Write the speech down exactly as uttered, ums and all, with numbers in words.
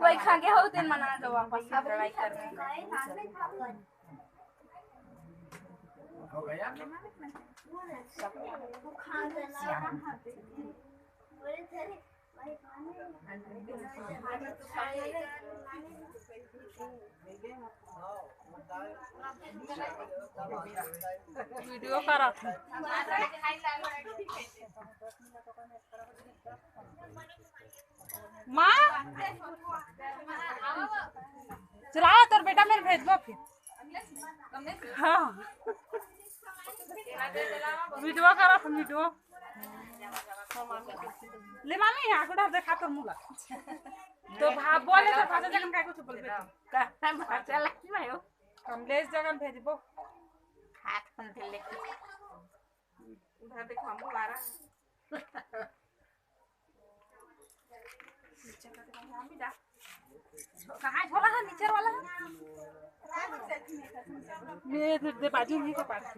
कोई खा गया हो, तेन मना दो वापस से लड़ाई करने। वीडियो करत हूँ। माँ, चला, तोर बेटा मेर भेजबो फिर। हाँ, वीडियो करत हूँ, वीडियो। ले मामी, आगू डहर देखा तोर मुला। तो भा-, बोले तो भाषा जगन काय कुछ बोलबे। का हम भाषा लगती मैं हो। कमलेश जगन भेजबो। हाथ कौन दे ले। उधर देखो, हम आ रहा है। नीचे का देखो, हम भी जा। कहाँ झोला है, नीचे वाला है? ये दे, दे बाजू में का पास।